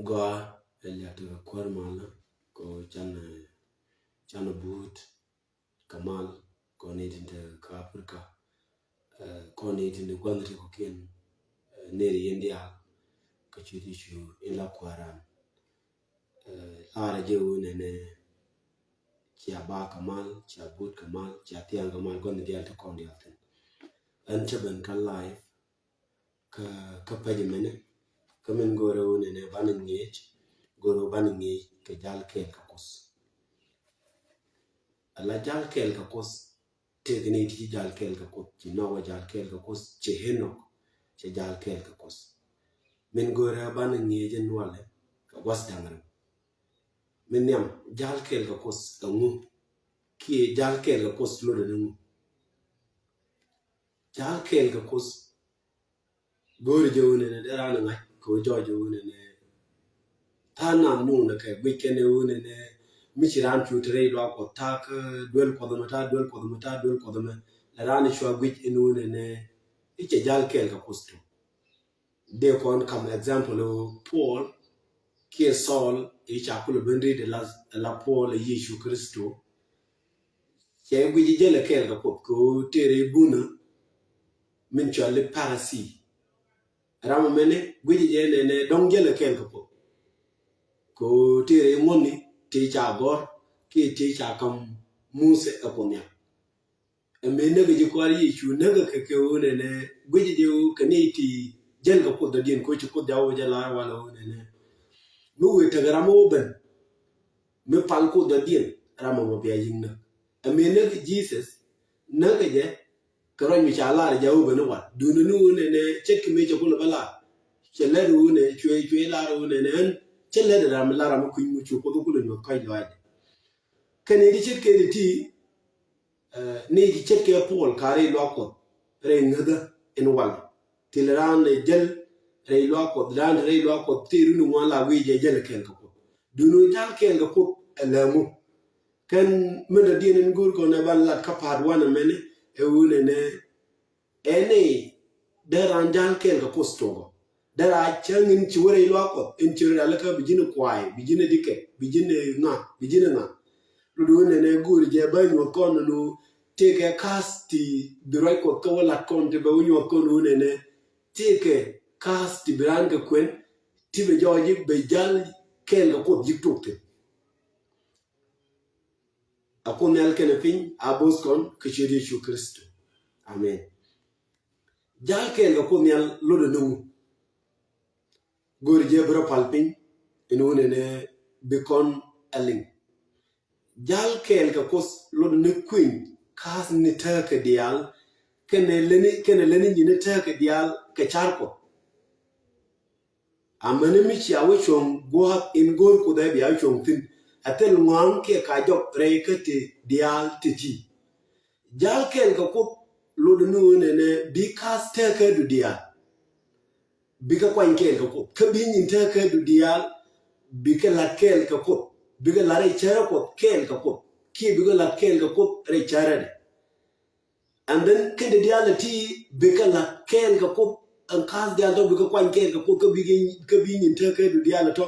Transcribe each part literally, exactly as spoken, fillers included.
Gɔaa, ɛ liak tekɛ kuäär malä kɛ ɣöö canɛ, canɛ buut kɛ mal kɔn ni tin te kä Africa, eh, kɔn ni tin te gua̱n te kɔ̱kiɛn, eh, neri yɛn diaal kɛ cuti cu in la kuääran. Eh, lar a jɛ ɣöö nɛnɛ cia ba kɛ mal, cia buut kɛ mal, cia thiaŋ kɛ mal, gua̱n diaal te kɔn diaal thin. Ɛn cä ben kä live kä, kä page mɛnɛ, kä min go̱o̱rɛ ɣöö nɛnɛ banɛ ŋi̱eec, go̱o̱rɛ ɣöö banɛ ŋi̱eec kɛ jal kɛɛl kɛ Kuoth. Ala jal kɛɛl kɛ Kuoth, tëëkɛ ni ti ci jal kɛɛl kɛ Kuoth, ci Nowa jal kɛɛl kɛ Kuoth, ci Henok cɛ jal kɛɛl kɛ Kuoth. Min go̱o̱rɛ banɛ ŋi̱eec in walɛ kɛ gua̱th da̱ŋ rɛw. Min nhiam jal kɛɛl kɛ Kuoth ɛŋu? Kiɛ jal kɛɛl kɛ Kuoth lotdɛ ni ŋu? Jal kɛɛl kɛ Kuoth go̱o̱ri jɛ ɣöö nɛnɛ dee raan ɛ ŋa̱c kɛ ɣöö jɔɔc jɛ ɣöö nɛnɛ tha̱a̱ŋ nath nyuŋ nɛ kɛ guic kɛn ɛ ɣöö nɛnɛ mi ci raan cu te rɛy luaak Kuɔth ta̱a̱ kä duel Kuɔth ɛmɛ, ta̱a̱ duel Kuɔth ɛmɛ, ta̱a̱ duel Kuɔth ɛmɛ. Lɛ raan ɛ cua guic ɛn ɣöö nɛnɛ i̱ cɛ jal kɛɛl kɛ Kuoth tɔ. Dee kɔn kam example ɛ ɣöö Paul kiɛ Saul i̱ ca kulɛ ben ri̱t ɛ la, ɛ la Paul ɛ Yecu Kritho. Cɛ guic jälɛ kɛɛl kɛ Kuoth kɛ ɣöö tëë rɛy bunä min cɔal i̱ Pharisee. Ram ɛmɛni guic jɛ nɛnɛ dɔ̱ŋ jälɛ kɛɛl kɛ Kuoth kɛ ɣöö tëë rɛy ŋuɔ̱tni tëë ca gɔ̱r kiɛ tëë ca kam Muthɛ ɛ Kuoth Nhial. Ɛmɛ näkɛ ji̱ kɔaar Yecu näkɛ kɛ kɛ ɣöö nɛnɛ guic jɛ ɣöö kɛ ni ti jäl kɛ Kuoth dɔ̱diɛn kɛ ɣöö ci Kuoth jaw jɛ lar walɛ ɣöö nɛnɛ mi wëë tekɛ ram ɣöö ben mi pal Kuoth dɔ̱diɛn, ram ɛmɔ bia yi̱k näk. Ɛmɛ näk Jesus näkɛ jɛ kɛ ruac mi ca lar jɛ ɣöö ben i̱ wal. Duundɛ ni ɣöö nɛnɛ ce̱tkɛ mëë cɛ kulɛ bä lar. Cɛ lät ɣöö nɛ cuɛ, cuɛ lar ɣöö nɛnɛ ɣän cɛ lät ram mi lar ram mi kui̱ny mi cu Kuoth kulɛ nyuɔ̱th kɔ̱a̱c lɔaacdɛ. Kɛn i̱ di ce̱tkɛ di ti, eh, ni di ce̱tkɛ Paul ka rɛy luaak Kuɔth rɛy ŋäthä in wal. Thil raan ɛ jäl rɛy luaak Kuɔth, raan rɛy luaak Kuɔth tëë run in ŋuan la wi̱i̱ jɛ jäl kɛɛl kɛ Kuoth. Duundɛ jal kɛɛl kɛ Kuoth ɛ läämu. Kɛn min dɔ̱diɛn in go̱o̱r kɔn ɛ ban lat kä part one ɛmɛni ɛ ɣöö nɛnɛ ɛn ɛ dee raan jal kɛɛl kɛ Kuoth tuɔɔkɔ. Dee raan cäŋ in ci wä rɛy luaak Kuɔth in ci rɔ dal kä bi ji̱n ɛ kuay, bi ji̱n ɛ dikɛ, bi ji̱n ɛ ŋa, bi ji̱n ɛ ŋa. Lotdɛ ɣöö nɛnɛ go̱o̱ri jɛ bä nyuɔ̱th kɔn nɔ tëëkɛ ka̱a̱th ti bi ruac Kuɔth kä wä lat kɔn ti bɛ wä nyuɔ̱th kɔn ɣöö nɛnɛ tëëkɛ ka̱a̱th ti bi raan kɛ kuɛn ti bɛ jɔɔc ji̱ bɛ jal kɛɛl kɛ Kuoth ji̱ tok thi̱n. A Kuoth Nhial kɛnɛ piny a bo̱o̱th kɔn kɛ ciöt Yecu Kritho. Amen. Jal kɛɛl kɛ Kuoth Nhial lotdɛ ni ŋu? Go̱o̱ri jɛ bi rɔ pal piny in ɣöö nɛnɛ bi kɔn ɛ liŋ. Jal kɛɛl kɛ Kuoth lotdɛ ni kui̱ny ka̱a̱th ni tääkä diaal kɛnɛ lätni, kɛnɛ lätni nyin ni tääkä diaal kɛ car Kuɔth. Amäni mi cia wä cuɔ̱ŋ gua̱a̱th in go̱o̱r Kuoth ɛ bia wä cuɔ̱ŋ thi̱n, a thil ŋɔaŋ kiɛ ka jɔk rɛy kä ti diaal ti ti. Jal kɛɛl kɛ Kuoth lotdɛ ni ɣöö nɛnɛ bi ka̱a̱th tääkädu diaal bikɛ kuany kɛɛl kɛ Kuoth. Kä bi nyin tääkädu diaal bikɛ la̱t kɛɛl kɛ Kuoth. Bikɛ la̱t rɛy cärä Kuɔth kɛɛl kɛ Kuoth. Kiɛ bikɛ la̱t kɛɛl kɛ Kuoth rɛy cärädɛ. And then kɛn ti diaal ti bikɛ la̱t kɛɛl kɛ Kuoth. Ɛn ka̱a̱th diaal tɔ bikɛ kuany kɛɛl kɛ Kuoth kä bikɛ, kä bi nyin tääkädu diaal tɔ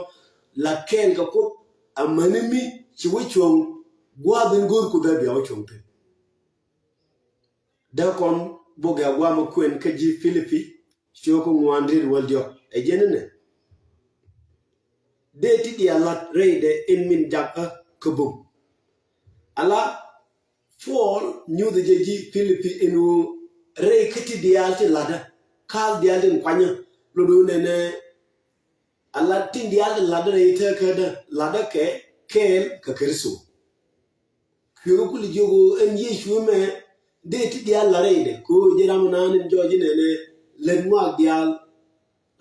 la̱t kɛɛl kɛ Kuoth. Amäni mi ci wä cuɔ̱ŋ gua̱a̱th in go̱o̱r Kuoth ɛ bia wä cuɔ̱ŋ thi̱n. Dee kɔn bok ɛ gua̱a̱th mi kuɛn kä ji̱ Pilipi ciök ŋuan riet wäl diɔ̱k ɛ jɛn inɛ. Dee ti diaal la̱t rɛydɛ in min jakä kä bum. Ala Puɔl nyuuth jɛ ji̱ Pilipi in ɣöö rɛy kä ti diaal ti la̱tdä, ka̱a̱th diaal tin kuanyä, lotdɛ ɣöö nɛnɛ a la̱t tin diaal ti la̱tdä rɛy tääkädä, la̱tdä kɛ kɛɛl kɛ Kritho. Kui̱ kä kuli jiök ɣöö ɛn Yecu ɛmɛ dee ti diaal la̱t rɛydɛ kɛ ɣöö jɛ ram naan in jɔɔc inɛnɛ lät ŋɔak diaal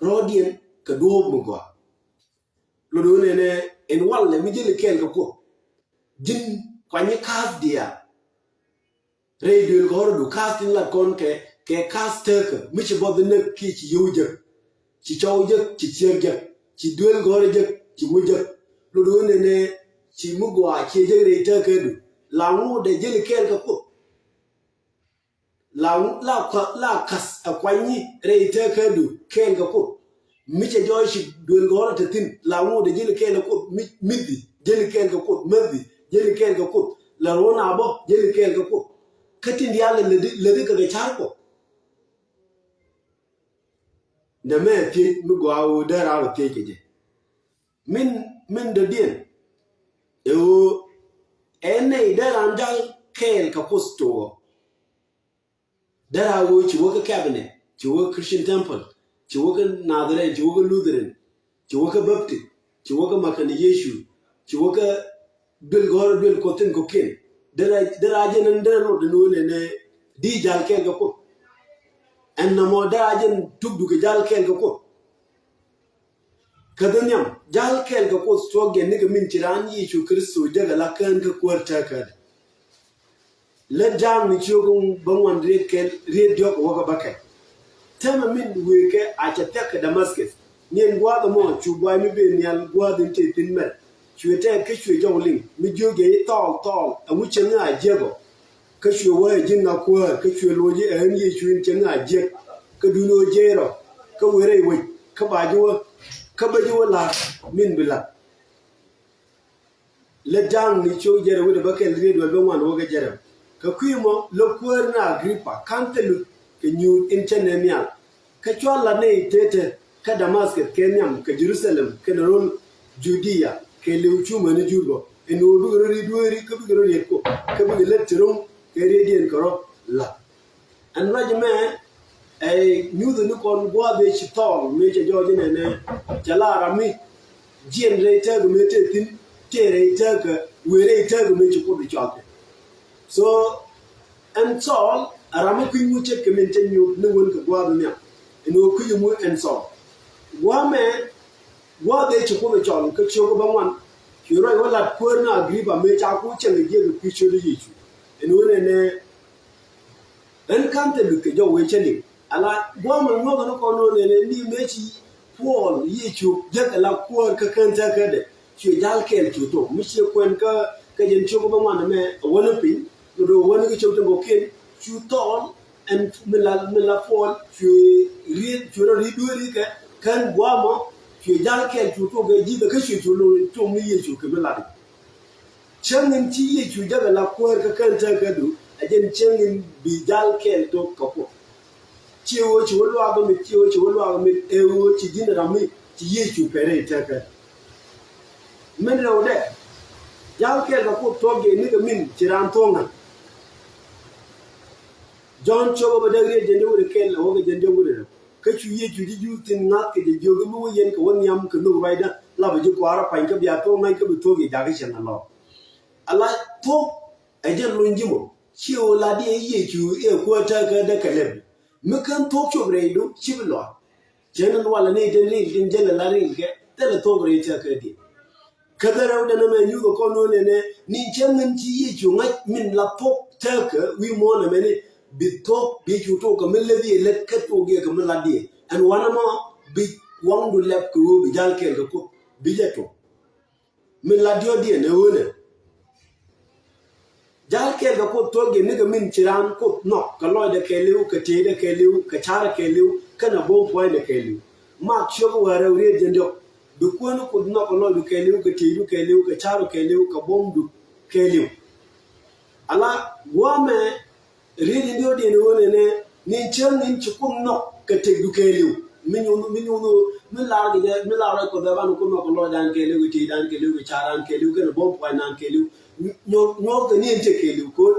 rɔ̱ɔ̱diɛn kɛ duɔ̱ɔ̱p mi gɔaa. Lotdɛ ɣöö nɛnɛ ɛn walɛ mi jäli kɛɛl kɛ Kuoth. Ji̱n kuanyi ka̱a̱th diaal. Rɛy duël gɔ̱rdu ka̱a̱th tin lat kɔn kɛ, kɛ ka̱a̱th tääkä mi ci buɔth näk kiɛ ci yio̱w jek. Ci cɔw jek, ci ciek jek, ci duël gɔ̱rä jek, ci ŋu jek. Lotdɛ ɣöö nɛnɛ ci mi gɔaa ciɛ jek rɛy tääkädu. La ŋu dee jäli kɛɛl kɛ Kuoth. La, la, la ka̱th ɛ kuanyi rɛy tääkädu kɛɛl kɛ Kuoth. Mi cɛ jɔɔc ci duël gɔ̱rä te thi̱n, la ŋot ɛ ji̱n kɛɛl kɛ Kuoth, mi, mithi ji̱n kɛɛl kɛ Kuoth, mäthi ji̱n kɛɛl kɛ Kuoth, la ruɔ̱n a bä ji̱n kɛɛl kɛ Kuoth. Kä tin diaal lɛ lätdi, lätdi kɛ kɛ ca̱r Kuɔth. Nɛmɛ thiec mi gɔaa ɣöö dee raar thiec kɛ jɛ. Min, min dɔ̱diɛn ɛ ɣöö ɛn nɛy dee raan jal kɛɛl kɛ Kuoth to̱o̱. Dee raar ɣöö ci wä kä Cabinet, ci wä kä Christian Temple, ci wä kä Nazarene, ci wä kä Lutheran, ci wä kä Baptist, ci wä kä Makä ni Yecu, ci wä kä duël gɔ̱rä duël Kuɔth tin kɔ̱kiɛn. Dee raar, dee raar jɛn ɛn dee rot ɛn ɣöö nɛnɛ di jal kɛɛl kɛ Kuoth. Ɛn nɔmɔ dee raar jɛn tukdu kɛ jal kɛɛl kɛ Kuoth. Kä dhi nhiam, jal kɛɛl kɛ Kuoth tuɔɔk jɛ nikɛ min ci raan Yecu Kritho jäkɛ la kään kä kuäär tëkädɛ. Lät Jaakni ciök bäŋuan riet kɛl, riet diɔ̱k wä kä bäkɛl. Täämɛ min wëë kɛ a cɛ thiak kɛ Damascus. Niɛn gua̱a̱th ɛmɔ cu buay mi ben nhial gua̱a̱th in tëë thi̱n mɛl. Cuɛ tɛɛth kä cuɛ jɔw liŋ mi jiök jɛ i̱ Thɔɔl, Thɔɔl, ɛŋu cieŋ a jiäk ɔ? Kä cuɛ wee ji̱n ŋa Kuäär, kä cuɛ loc i̱ ɛ ɣän Yecu in cieŋ a jiäk. Kä duundɛ ɣöö jiɛc rɔ, kä wëë rɛy wec, kä ba ji̱ wä, kä bä ji̱ wä la̱r min bi la̱t. Lät Jaakni ciök jiɛn rɛw wi̱cdɛ bäkɛl riet wäl bäŋuan wä kä jiɛn rɛw. Kɛ kui̱ mɔ lät Kuäär ni Agripa, ka̱n thil luth kɛ nyuuth in cä nɛn nhial. Kä cua la̱t nɛy tetdä kä Damascus kɛ nhiam kɛ Jɛ-ru-tha-lɛm kɛnɛ ro̱l Ju-dia kɛɛliw cu mäni Juudh bä, ɛn ɣöö bikɛ rɔ riet dueeri kä bikɛ rɔ riet Kuoth kä bikɛ lät ti ro̱ŋ kɛ rietdiɛn kɛ rɔ la̱t. Ɛn ruac ɛmɛ ɛ nyuuthɛ ni kɔn gua̱a̱th ëë ci Thɔɔl mëë cɛ jɔɔc inɛnɛ, cɛ la ram mi jiɛn rɛy tëkä mëë tëë thi̱n, tëë rɛy tëkä, wëë rɛy tëkä mëë ci Kuoth i̱ cɔal kɛ. So ɛn Thɔɔl ɛ ram mi kui̱ny mu ce̱tkɛ min cɛ nyuuth ni wän kɛ gua̱a̱th in nhiam. Ɛn ɣöö kui̱c ɛmu ɛn Thɔɔl. Gua̱a̱th ɛmɛ, gua̱a̱th ëë ci Kuoth ɛ cɔl kä ciök bäŋuan. Ci ruac wä la̱t Kuäär ni Agripa mëë ca ku cieŋ ɛ jiäk ɛ kui̱ ciötdä Yecu. Ɛn ɣöö nɛnɛ ɣän ka̱n thil luth kɛ jɔw wee cä liŋ. Ala gua̱a̱th ɛmɔ nyuɔ̱th ni kɔn ɣöö nɛnɛ ni mëë ci Puɔl Yecu jäk ɛ la Kuäär kä kään tëkädɛ. Cuɛ jal kɛɛl cu thok mi ciɛ kuɛn kä, kä jɛn ciök bäŋuan ɛmɛ ɛ wäni piny. Kɛ do̱ wäni kä ciök tin kɔ̱kiɛn cu Thɔɔl ɛn mi la, mi la Puɔl cuɛ riet, cuɛ rɔ riet dueeri kɛ kään gua̱a̱th ɛmɔ. Cuɛ jal kɛɛl cu thok kɛ ji̱thɛ kä cuɛ cu lo̱c thok ni Yecu kɛ mi lat i̱. Cäŋ in ci Yecu jäk ɛ la Kuäär kä kään tëkädu ɛ jɛn cäŋ in bi jal kɛɛl thok kɛ Kuoth. Ciɛ ɣöö ci wä luaak mi, ciɛ ɣöö ci wä luaak mi, ɛ ɣöö ci ji̱n ram mi ci Yecu pɛn rɛy tëkä. Min rɛwdɛ, jal kɛɛl kɛ Kuoth tuɔɔk jɛ nikɛ min ci raan thuɔ̱k ŋa̱c. Jɔ̱ɔ̱n ciök bä däk riet jiɛn diɔ̱k wi̱cdɛ kɛl ɛ wä kɛ jiɛn diɔ̱k wi̱cdɛ rɛw. Kä cu Yecu ji̱ Juudh tin ŋa̱th kɛ jɛ jiök i̱ mi wä yɛn kɛ wä nhiam kɛ nhök ruacdä la bɛ ji̱ kua̱r ɛ pa̱ny kä bia thuɔ̱k ŋa̱c kä bi thuɔ̱k yɛ jakä cɛn alɔ. Ala thuɔ̱k ɛ jɛn luny ji̱ mɔ. Ciɛ ɣöö la diɛ Yecu i̱ ɛ Kuäär tëkädä kɛ lɛp. Mi kän thuɔ̱k cop rɛydu ci bi luaak. Cɛ ni lualɛ ni tin ril tin jälɛ la ril kɛ thilɛ thuɔ̱k rɛy tëkädiɛn. Kä dhɛ rɛwdɛ nɛmɛ nyuuth ɛ kɔn ɣöö nɛnɛ ni cäŋ in ci Yecu ŋa̱c min la thuɔ̱k tëkä wi̱i̱ muɔ̱ɔ̱n ɛmɛni bi thuɔ̱k bi cu tok kɛ mi läthiɛ lät kä tok yɛ kɛ mi latdiɛ. Ɛn wanɛ mɔ bi waŋdu lɛp kɛ ɣöö bi jal kɛɛl kɛ Kuoth bi jɛ tok. Min la diɔ̱ɔ̱kdiɛn ɛ ɣöö nɛ jal kɛɛl kɛ Kuoth tuɔɔk jɛ nikɛ min ci raan Kuoth nhɔk kɛ lɔcdɛ kɛɛliw, kɛ tëëdɛ kɛɛliw, kɛ ca̱rɛ kɛɛliw, kɛnɛ buɔ̱m puɔ̱nydɛ kɛɛliw. Mak ciök wäl rɛw riet jiɛn diɔ̱k. Bi Kuäär ni Kuoth nhɔk kɛ lɔcdu kɛɛliw, kɛ tëëdu kɛɛliw, kɛ ca̱ru kɛɛliw, kɛ buɔ̱mdu kɛɛliw. Ala gua̱a̱th ɛmɛ riet in diɔ̱ɔ̱kdiɛn ɣöö nɛnɛ ni cäŋ in ci Kuoth nhɔk kɛ tëkdu kɛɛliw. Mi nyuuth, mi nyuuth, mi lar kɛ jɛ, mi lar rɛy Kuoth ɛ banɛ Kuoth nhɔk kɛ lɔcdan kɛɛliw, kɛ tëëdan kɛɛliw, kɛ ca̱rdan kɛɛliw, kɛnɛ buɔ̱m puɔ̱nydan kɛɛliw. Nyuɔ̱th, nyuɔ̱th kɛ ni in tëk kɛɛliw ko̱r.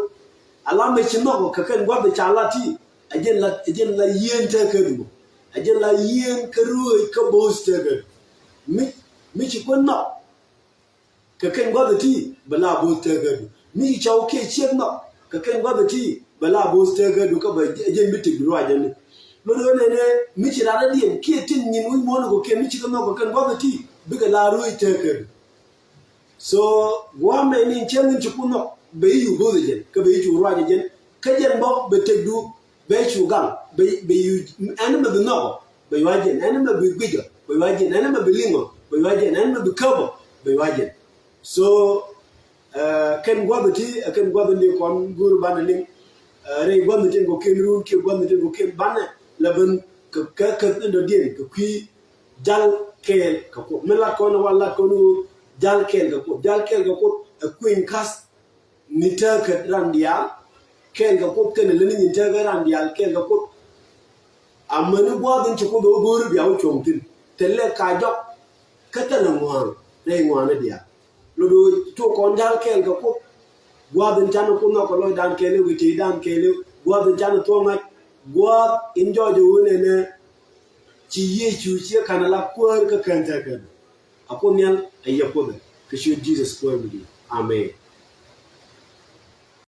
Ala mɛ ci nhɔk kɛ kɛn gua̱th ca lat ti. Ɛ jɛn la, ɛ jɛn la yieen tëkädu. Ɛ jɛn la yieen kä ruëëc kä bo̱o̱th tëkädu. Mi, mi ci Kuoth nhɔk kɛ kɛn gua̱th ti bɛ la bo̱o̱th tëkädu. Mi ci cɔw kiɛ ciek nhɔk kɛ kɛn gua̱th ti bɛ la bo̱o̱th tëkädu kä bɛ jɛn bi tëkdu ruac jɛn ni. Lot ɣöö nɛnɛ mi ci rat rɔ̱diɛn kiɛ tin nyin wi̱c muɔ̱ɔ̱n kɔ kiɛ mi ci kɛ nhɔk kɛ kɛn gua̱th ti bikɛ la ruëëc tëkädu. So gua̱a̱th ɛmɛ ni cäŋ in ci Kuoth nhɔk bɛ i̱ cu bo̱o̱th ɛ jɛn kä bɛ i̱ cu ruac ɛ jɛn. Kä jɛn bä bɛ tëkdu bɛ cu gaŋ bɛ, bɛ i̱ ɛn mɛ bi nhɔk ɔ bɛ yuac jɛn, ɛn mɛ bi guic ɔ bɛ yuac jɛn, ɛn mɛ bi liŋ ɔ bɛ yuac jɛn, ɛn mɛ bi käp ɔ bɛ yuac jɛn. So ɛ kɛn gua̱th ti, ɛ kɛn gua̱th ni kɔn go̱o̱r banɛ liŋ. Ɛ rɛy gua̱th ni tin kɔ̱kiɛn run kiɛ gua̱th ni tin kɔ̱kiɛn banɛ la ben kɛ, kɛ, kɛ käth in dɔ̱diɛn kɛ kui̱ Jal kɛɛl kɛ Kuoth. Mi lat kɔn ɛ wal lat kɔn ɣöö jal kɛɛl kɛ Kuoth. Jal kɛɛl kɛ Kuoth ɛ kui̱ny ka̱th ni tëëkɛ ran diaal. Kɛɛl kɛ Kuoth kɛnɛ lätni nyin tëëkɛ ran diaal kɛɛl kɛ Kuoth. Amäni gua̱a̱th in ci Kuoth ɛ wä go̱o̱ri bia wä cuɔ̱ŋ thi̱n. Thilɛ ka jɔk kä thilɛ ŋuan rɛy ŋuani diaal. Lot ɣöö tuɔɔk kɔn jal kɛɛl kɛ Kuoth. Gua̱a̱th in canɛ Kuoth nhɔk kɛ lɔcdan kɛɛliw kɛ tëëdan kɛɛliw. Gua̱a̱th in canɛ thuɔ̱k ŋa̱c. Gua̱a̱th in jɔɔc ɛ ɣöö nɛnɛ ci Yecu ciɛ ka̱n ala kuäär kä kɛn thɛkɛn. A Kuoth Nhial a yɛ Kuoth ɛ kɛ ciöt Jesus Kuäär mi di̱i̱t. Amen.